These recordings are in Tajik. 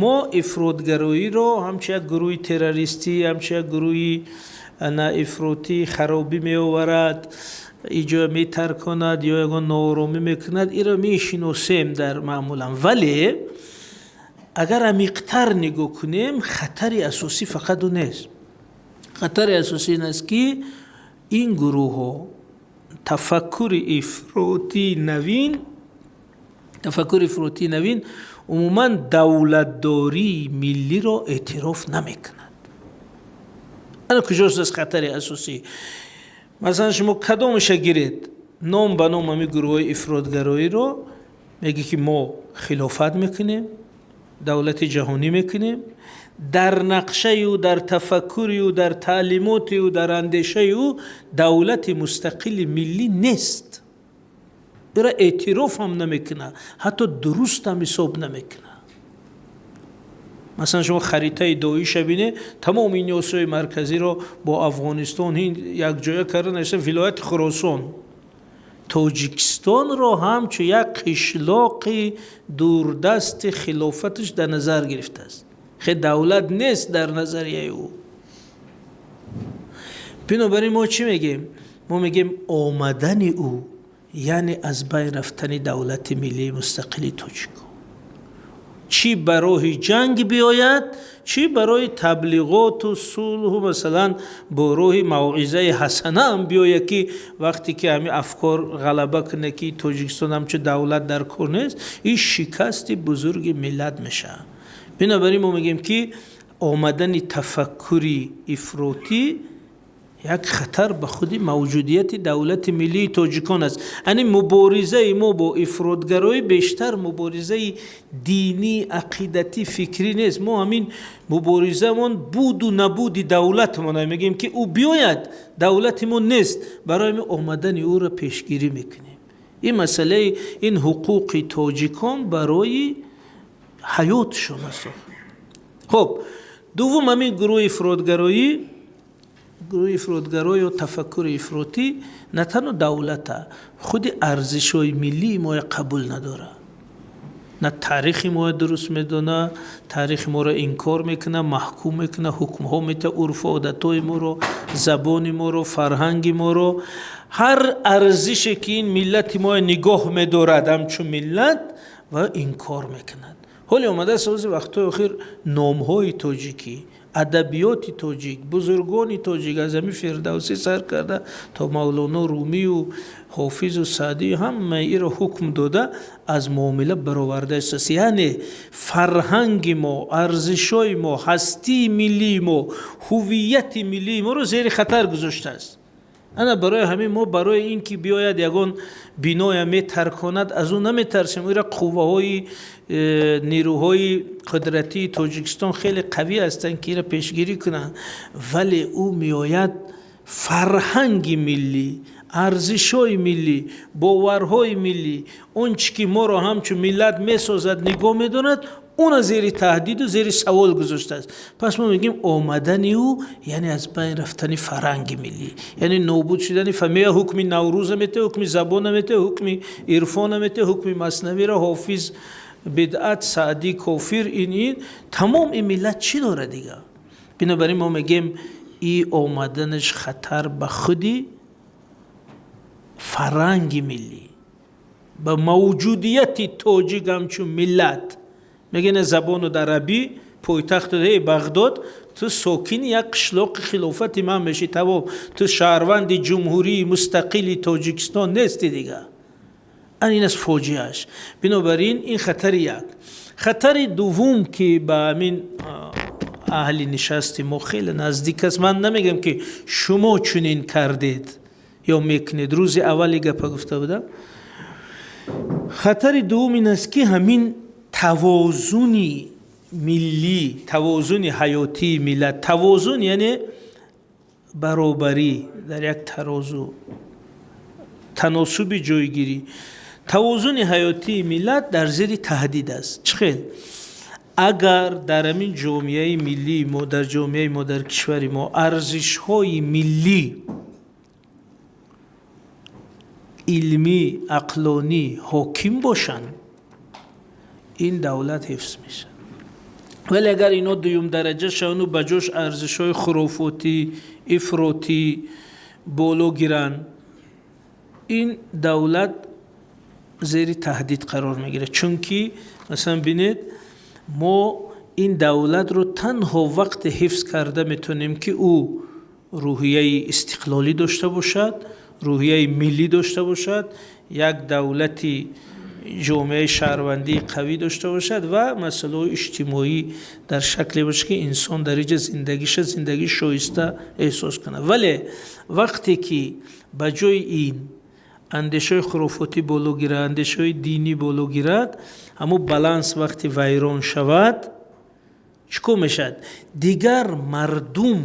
Мо ифротгароиро ҳамчун як гурӯҳи террористӣ, ҳамчун як гурӯҳи ифротӣ харобӣ меоварад, иҷо метарконад ё ягон нооромӣ мекунад, инро мешиносем дар маъмулан. Вале агар амиқтар нигоҳ кунем, хатари асосӣ фақат ӯ нест. Хатари асосӣ ин аст, ки ин гурӯҳҳо тафаккури ифротии навин, тафаккури ифротии навин умуман давлатдории миллиро эътироф намекунад. Ана куҷост аст хатари асосӣ? Масалан, шумо кадомаша гиред, ном ба ном ҳамин гурӯҳҳои ифротгароиро мегӯ, ки мо хилофат мекунем, давлати ҷаҳонӣ мекунем, дар нақшаю дар тафаккурию дар таълимотию дар андешаи ӯ давлати мустақили миллӣ нест. Ӯро эътироф ҳам намекунад, ҳатто дуруст ҳам ҳисоб намекунад. Масалан, шумо харитаи Доиша бинед, тамоми ин Осиёи Марказиро бо Афғонистон, Ҳинд якҷоя карда навишта вилояти Хуросон. Тоҷикистонро ҳамчун як қишлоқи дурдасти хилофаташ дар назар гирифтааст. Хе давлат нест дар назарияи ӯ. Бинобар ин мо чӣ мегӯем? Мо мегӯем, омадани ӯ яъне аз байн рафтани давлати миллии мустақили тоҷико. Чӣ ба роҳи ҷанг биёяд, чӣ барои таблиғоту сулҳу, масалан, бо роҳи мавъизаи ҳасана ҳам биёяд, ки вақте ки ҳамин афкор ғалаба кунад, ки Тоҷикистон ҳамчун давлат дар кор нест, ин шикасти бузурги миллат мешавад. Бинобар ин мо мегӯем, ки омадани тафаккури ифротӣ як хатар ба худи мавҷудияти давлати миллии тоҷикон аст. Ани муборизаи мо бо ифротгароӣ бештар муборизаи динӣ, ақидатӣ, фикрӣ нест. Мо ҳамин муборизаамон буду набуди давлатмон. Мегӯем, ки ӯ биёяд, давлати мо нест, барои мо омадани ӯро пешгирӣ мекунем. Ин масъалаи ин ҳуқуқи тоҷикон барои ҳаётшон аст. Хуб, дуввум, ҳамин гурӯҳи ифротгароӣ, гурӯҳи ифротгаро ё тафаккури ифротӣ на танҳо давлата, худи арзишҳои миллии моя қабул надорад, на таърихи моя дуруст медонад, таърихи моро инкор мекунад, маҳкум мекунад, ҳукмҳо метиҳад, урфу одатҳои моро, забони моро, фарҳанги моро, ҳар арзише ки ин миллати моя нигоҳ медорад ҳамчун миллат, ва инкор мекунад. Ҳоле омадааст ози вақтҳои охир номҳои тоҷикӣ, адабиёти тоҷик, бузургони тоҷик, аз ҳамин Фирдавсӣ сар карда то Мавлоно Румию Ҳофизу Саъдию ҳамаи иро ҳукм дода, аз муомила баровардааст. Яъне фарҳанги мо, арзишҳои мо, ҳастии миллии мо, ҳуввияти миллии моро зери хатар гузоштааст. Ана барои ҳамин мо барои ин ки биёяд, ягон биноя метарконад, аз ӯ наметарсем. Ӯра қувваҳои нерӯҳои қудратии Тоҷикистон хеле қавӣ ҳастанд, ки инро пешгирӣ кунанд, вале ӯ меояд, фарҳанги миллӣ, арзишҳои миллӣ, боварҳои миллӣ, он чӣ ки моро ҳамчун миллат месозад, нигоҳ медорад, уна зери таҳдиду зери савол гузоштааст. Пас мо мегӯем, омадани ӯ яъне аз байн рафтани фарҳанги миллӣ, яъне нобуд шудани фамия. Ҳукми Наврӯза метиҳ, ҳукми забона метиҳ, ҳукми ирфона метиҳ, ҳукми Маснавиро, Ҳофиз бидъат, Саъдӣ кофир, ин тамом. Ин миллат чӣ дорад дига? Бинобар ин мо мегӯем, и омаданаш хатар ба худи фарҳанги миллӣ, ба мавҷудияти тоҷик ҳамчун миллат. Мегӯян забону дарабӣ пойтахту эй Бағдод, ту сокини як қишлоқи хилофати ман мешӣ, тамом, ту шаҳрванди Ҷумҳурии мустақили Тоҷикистон нести дига. Ан ин аст фоҷиааш. Бинобар ин ин хатари як. Хатари дуввум, ки ба ҳамин аҳли нишасти мо хеле наздик аст, ман намегӯям, ки шумо чунин кардед ё мекунед, рӯзи аввали гапа гуфта будам. Хатари дуввум ин аст, ки ҳамин тавозуни миллӣ, тавозуни ҳаётии миллат, тавозун яъне баробарӣ дар як тарозу, таносуби ҷойгирӣ, тавозуни ҳаётии миллат дар зери таҳдид аст. Чӣ хел? Агар дар ҳамин ҷомеаи миллии мо, дар ҷомеаи мо, дар кишвари мо арзишҳои миллӣ, илмӣ, ақлонӣ ҳоким бошанд, ин давлат ҳифз мешавад. Вале агар ино дуюмдараҷа шаванду ба ҷош арзишҳои хурофотӣ, ифротӣ боло гиранд, ин давлат зери таҳдид қарор мегирад. Чунки масалан бинед, мо ин давлатро танҳо вақте ҳифз карда метавонем, ки ӯ рӯҳияи истиқлолӣ дошта бошад, рӯҳияи миллӣ дошта бошад, як давлати ҷомеаи шаҳрвандии қавӣ дошта бошад ва масъалаҳои иҷтимоӣ дар шакле бошад, ки инсон дар инҷа зиндагиша зиндагии шоиста эҳсос кунад. Вале вақте ки ба ҷои ин андешаҳои хурофотӣ боло гирад, андешаҳои динӣ боло гирад, ҳамун баланс вақте вайрон шавад, чӣ кор мешавад? Дигар мардум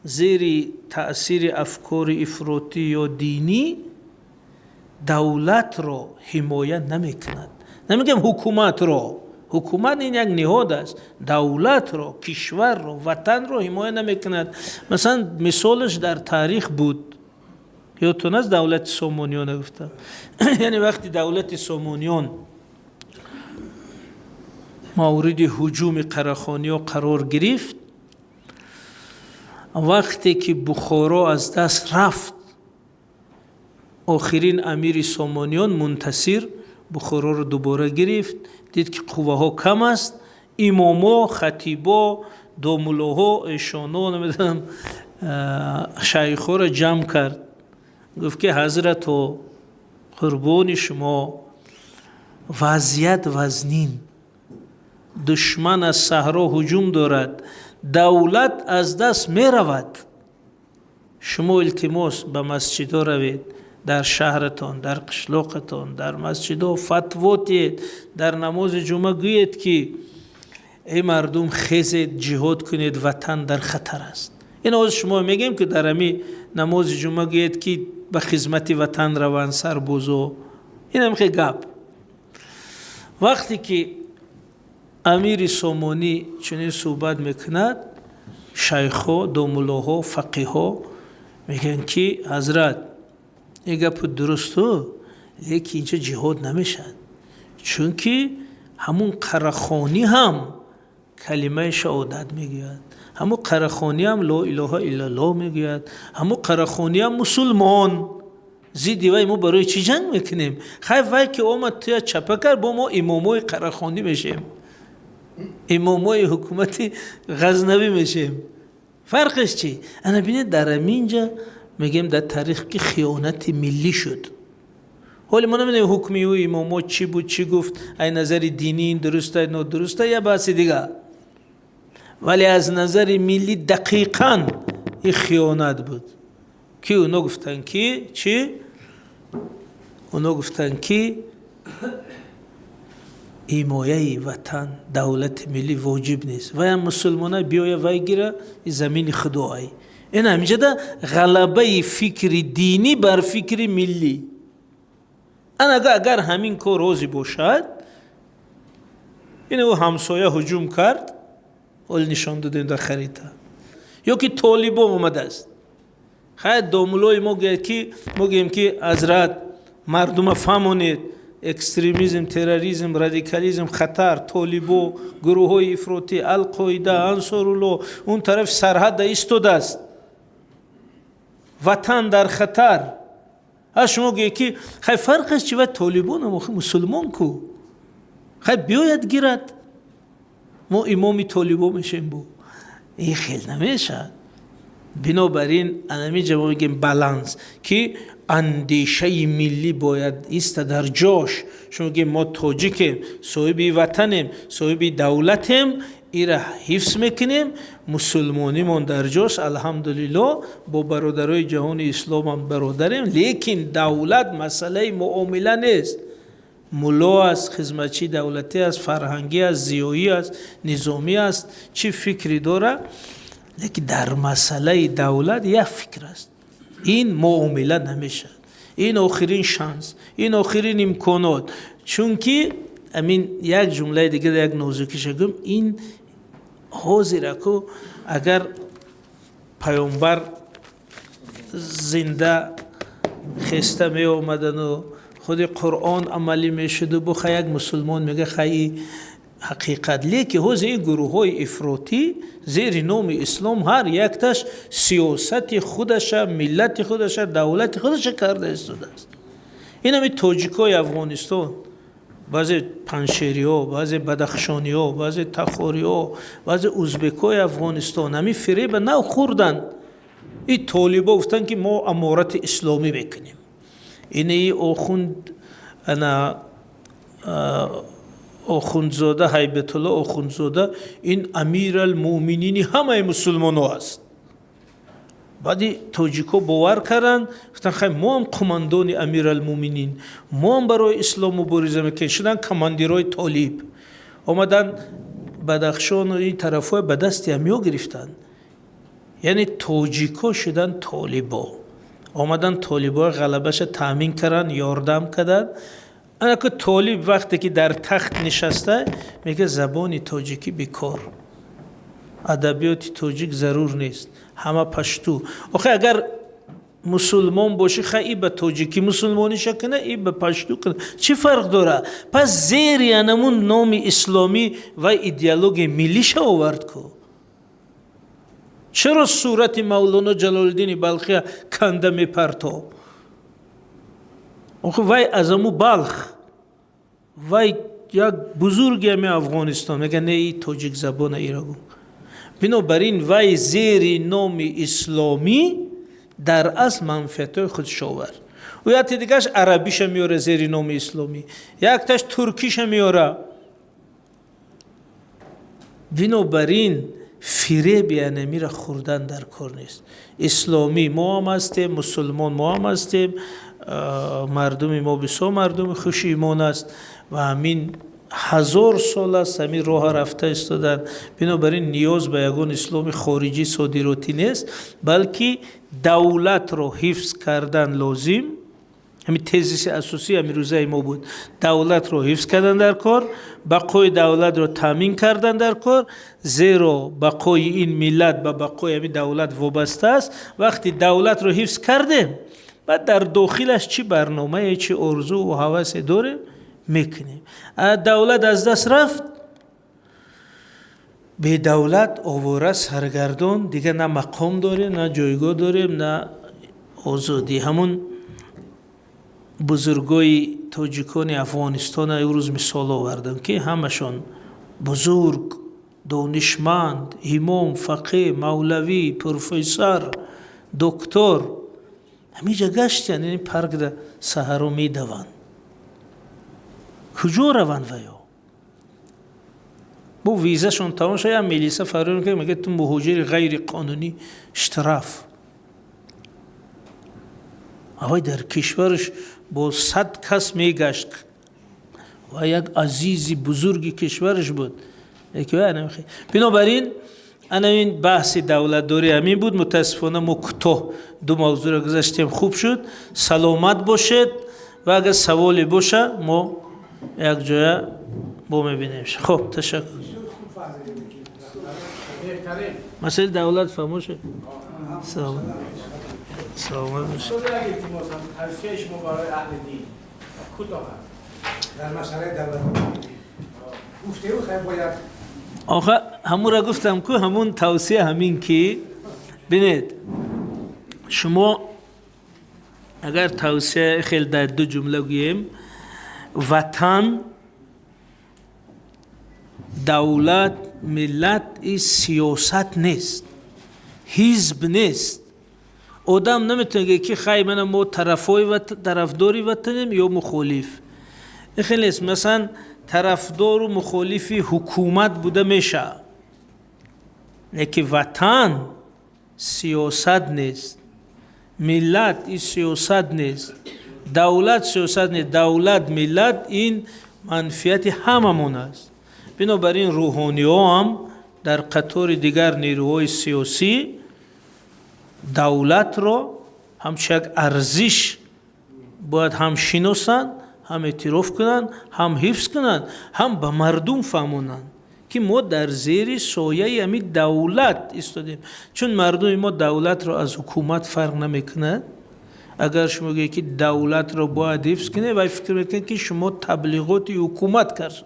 зери таъсири афкори ифротӣ ё динӣ давлатро ҳимоя намекунад. Намегӯям ҳукуматро, ҳукумат ин як ниҳод аст, давлатро, кишварро, ватанро ҳимоя намекунад. Масалан, мисолаш дар таърих буд, ёдтон аст, давлати Сомониён гуфтам. Яъне вақти давлати Сомониён мавриди ҳуҷуми қарахониё қарор гирифт, вақте ки Бухоро аз даст рафт, охирин амири Сомониён Мунтасир Бухороро дубора гирифт, дид, ки қувваҳо кам аст, имомо, хатибо, домуллоҳо, эшоно, намедонам, шайхҳоро ҷамъ кард, гуфт, ки ҳазрато, қурбони шумо, вазъият вазнин, душман аз саҳро ҳуҷум дорад, давлат аз даст меравад, шумо илтимос ба масҷидҳо равед, дар шаҳратон, дар қишлоқатон, дар масҷидҳо фатво диҳед, дар намози ҷумъа гӯед, ки эй мардум, хезед, ҷиҳод кунед, ватан дар хатар аст. Ин ҳозир шумо мегӯем, ки дар ҳами намози ҷумъа гӯед, ки ба хизмати ватан раванд сарбозо. Инам хе гап. Вақте ки амири Сомонӣ чунин суҳбат мекунад, шайхҳо, домуллоҳо, фақиҳҳо мегӯянд, ки ҳазрат, ин гапу дурусту, лекин инҷа ҷиҳод намешавад, чунки ҳамун қарахонӣ ҳам калимаи шаҳодат мегӯяд, ҳамун қарахонӣ ҳам ло илоҳа иллаллоҳ мегӯяд, ҳамун қарахонӣ ҳам мусулмон, зидди вай мо барои чӣ ҷанг мекунем? Хай, вай ки омад, туя чапа кард, бо мо имомои қарахонӣ мешем, имомои ҳукумати Ғазнавӣ мешем, фарқеш чӣ? Ана бинед, дар аминҷа мегӯем, дар таърих ки хиёнати миллӣ шуд. Ҳоле мо намедонем ҳукми ӯ имомо чӣ буд, чӣ гуфт, ай назари динӣ ин дуруста, нодуруста, я баҳси дигар, вале аз назари миллӣ дақиқан ин хиёнат буд, ки оно гуфтанд, ки чӣ? Оно гуфтанд, ки ҳимояи ватан, давлати миллӣ воҷиб нест, ваям мусулмона биёя, вай гира, и замини худоай. Ин ҳаминҷода ғалабаи фикри динӣ бар фикри миллӣ. Ана агар ҳамин кор розӣ бошад, ин ӯ ҳамсоя ҳуҷум кард, ҳол нишон додем дар харита, ё ки толибон омадааст, хайр, домуллои мо гӯяд, ки мо гӯем, ки ҳазрат, мардума фаҳмонед, экстремизм, терроризм, радикализм хатар, толибо, гурӯҳҳои ифротӣ, Алқоида, Ансорулло он тарафи сарҳадда истодааст, ватан дар хатар. А шумо гӯед, ки хай, фарқаш чи, вай толибонам охи мусулмон ку, хай, биёяд, гирад, мо имоми толибо мешем. Бу ин хел намешавад. Бинобар ин анамиҷа мо мегӯем баланс, ки андешаи миллӣ бояд иста дар ҷош. Шумо мегӯем, мо тоҷикем, соҳиби ватанем, соҳиби давлатем, ира ҳифз мекунем, мусулмонимон дар ҷош, алҳамдулилло, бо бародарои ҷаҳони исломам бародарем, лекин давлат масъалаи муомила нест. Мулло аст, хизматчии давлатӣ аст, фарҳангӣ аст, зиёӣ аст, низомӣ аст, чӣ фикре дорад, лекин дар масъалаи давлат як фикр аст. Ин муомила намешавад. Ин охирин шанс, ин охирин имконот. Чунки амин як ҷумлаи дигар, як нозукиша гӯм: ин ҳозираку агар паёмбар зинда хеста меомадану худи Қуръон амалӣ мешуду, буха як мусулмон мега, хай. ҳақиқат. Лекин ҳозир ин гурӯҳҳои ифротӣ зери номи ислом ҳар якташ сиёсати худаша, миллати худаша, давлати худаша карда истодааст. Ин ҳами тоҷикои Афғонистон, баъзе паншериҳо, баъзе бадахшониҳо, баъзе тахориҳо, баъзе узбекҳои Афғонистон ҳамин фиреба нав хӯрданд. И толибо гуфтанд, ки мо аморати исломӣ мекунем. Ини охунд ана Охундзода, Ҳайбатулло Охундзода, ин амиралмуъминини ҳамаи мусулмонҳо аст. Баъди тоҷикҳо бовар карданд, гуфтанд, хай, мо ҳам қумандони амиралмуъминин, мо ҳам барои ислом мубориза мекунем. Шуданд командирҳои толиб, омаданд Бадахшону ин тарафҳои ба дасти ҳамиҳо гирифтанд. Яъне тоҷикҳо шуданд толибо, омаданд толибои ғалабаша таъмин карданд, ёрдам карданд. Анаку толиб вақте ки дар тахт нишаста, мегӯяд, забони тоҷикӣ бекор, адабиёти тоҷик зарур нест, ҳама пашту. Охе, агар мусулмон бошӣ, хай, и ба тоҷикӣ мусулмониша куна, и ба пашту куна, чӣ фарқ дора? Пас зери анамун номи исломӣ ва идеологияи миллиша овард ку. Чаро сурати Мавлоно Ҷалолиддини Балхия канда мепарто? Охе, вай аз аму Балх, вай як бузурги ами Афғонистон, мега, не, и тоҷикзабона ира гум. Бинобар ин вай зери номи исломӣ дар асл манфиатҳои худш овард. Ӯ яке дигаш арабиша меёра зери номи исломӣ, якташ туркиша меёра. Бинобар ин фиреби анамира хӯрдан дар кор нест. Исломӣ мо ҳам ҳастем, мусулмон мо ҳам ҳастем, мардуми мо бисёр мардуми хушимон аст ва ҳамин 1000 сол аст ҳамин роҳа рафта истоданд. Бинобар ин ниёз ба ягон исломи хориҷӣ, содиротӣ нест, балки давлатро ҳифз кардан лозим. Ҳамин тезиси асосии ҳамин рӯзаи мо буд: давлатро ҳифз кардан дар кор, бақои давлатро таъмин кардан дар кор, зеро бақои ин миллат ба бақои ҳамин давлат вобаста аст. Вақти давлатро ҳифз кардем, баъд дар дохилаш чӣ барномае, чӣ орзуву ҳавасе дорем, мекунем. Давлат аз даст рафт, бедавлат, овора, саргардон, дигар на мақом дорем, на ҷойгоҳ дорем, на озодӣ. Ҳамун бузургои тоҷикони Афғонистона имрӯз мисол овардам, ки ҳамашон бузург, донишманд, имом, фақеҳ, мавлавӣ, профессор, доктор, ҳамиҷа гаштиянд, ин паркда саҳаро медаванд. Куҷо раванд ваё? Бо визашон тамом шуда, як милиса фарёд мекунад, мегӯяд, ту муҳоҷири ғайриқонунӣ, штраф. Авай дар кишвараш бо 100 кас мегашт ва як азизи бузурги кишвараш буд. Бинобар ин ана ин баҳси давлатдорӣ ҳамин буд. Мутаассифона, мо кӯтоҳ ду мавзӯъро гузаштем, хуб шуд. Саломат бошед ва агар саволе боша, мо якҷоя бо мебинем. Хуб, ташаккур. Масъалаи давлат фаҳмо шуд. Саломат бошед. Тавсияи шумо барои аҳли дин кӯтоҳ аст. Дар масъалаи давлат гуфтеу, хай, бояд Охе, ҳамура гуфтам ку, ҳамун тавсия ҳамин ки, бинед, шумо агар тавсия хел дар ду ҷумла гӯем: ватан, давлат, миллат и сиёсат нест, ҳизб нест. Одам наметавонад гӯяд, ки хай, мана мо тарафдори ватанем ё мухолиф. Ин хел нест. Масалан, тарафдору мухолифи ҳукумат буда мешавад, лекин ватан сиёсат нест, миллат ин сиёсат нест, давлат сиёсат нест. Давлат, миллат ин манфиати ҳамамон аст. Бинобар ин рӯҳониҳо ҳам дар қатори дигар нерӯҳои сиёсӣ давлатро ҳамчун як арзиш бояд ҳам шиносанд, ҳам эътироф кунанд, ҳам ҳифз кунанд, ҳам ба мардум фаҳмонанд, ки мо дар зери сояи ҳамин давлат истодем. Чун мардуми мо давлатро аз ҳукумат фарқ намекунад. Агар шумо гӯед, ки давлатро бояд ҳифз кунед, вай фикр мекунад, ки шумо таблиғоти ҳукумат кардед.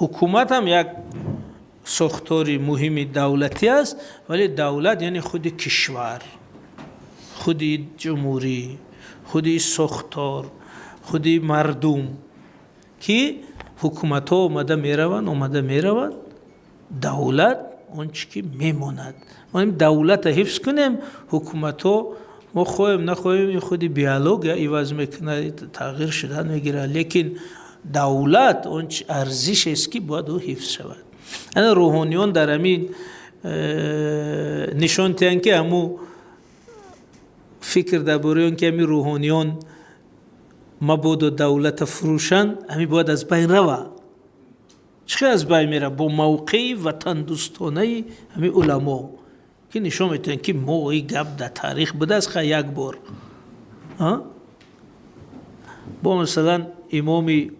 Ҳукумат ҳам як сохтори муҳими давлатӣ аст, вале давлат яъне худи кишвар, худи ҷумҳурӣ, худи сохтор, худи мардум, ки ҳукуматҳо омада мераванд, омада мераванд, давлат он чи ки мемонад. Мо давлата ҳифз кунем, ҳукуматҳо мо хоҳем нахоҳем, ин худи биология иваз мекунад, тағйир шуда мегирад, лекин давлат он чи арзишест, ки бояд ӯ ҳифз шавад. Ана рӯҳониён дар ҳамин нишон диҳанд, ки ҳамун фикр дар бораи он ки ҳамин рӯҳониён мабодо давлата фурӯшанд, ҳамин бояд аз байн рава. Чӣ хел аз байн мера? Бо мавқеи ватандӯстонаи ҳамин уламо, ки нишон медиҳанд, ки мо и гап дар таърих будааст, ха, як бор бо масалан имоми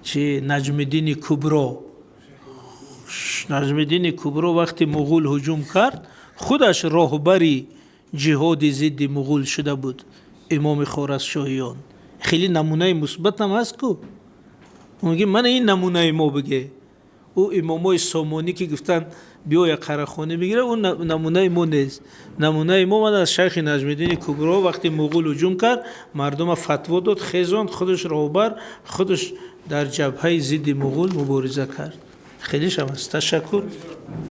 чи Наҷмиддини Кубро. Наҷмиддини Кубро вақте муғул ҳуҷум кард, худаш роҳбари ҷиҳоди зидди муғул шуда буд. Имоми Хоразмшоҳиён хеле намунаи мусбатам ҳаст ку. Мегӣ, мана ин намунаи мо биге. Ӯ имомои Сомонӣ, ки гуфтанд, биёя қарахонӣ бигира, ӯ намунаи мо нест. Намунаи мо ман аз шайхи Наҷмиддини Кубро. Вақте муғул ҳуҷум кард, мардума фатво дод, хезонд, худаш роҳбар, худаш дар ҷабҳаи зидди муғул мубориза кард. Хеле шам аст. Ташаккур.